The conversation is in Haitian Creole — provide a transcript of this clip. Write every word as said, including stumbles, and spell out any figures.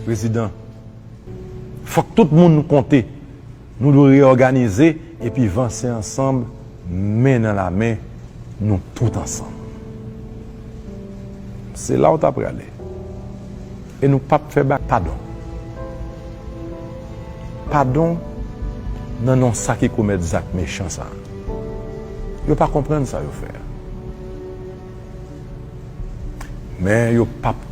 Prezidan, fòk tout moun nou konte. Nou dwe reyòganize epi vanse ansanm, men nan lamen, nou tout ansanm. Se la w ta prale. E nou p ap fè ba padon. Padon nan non sa ki komèt zak mechan sa. Yo pa konprann sa yo fè a. Men yo p ap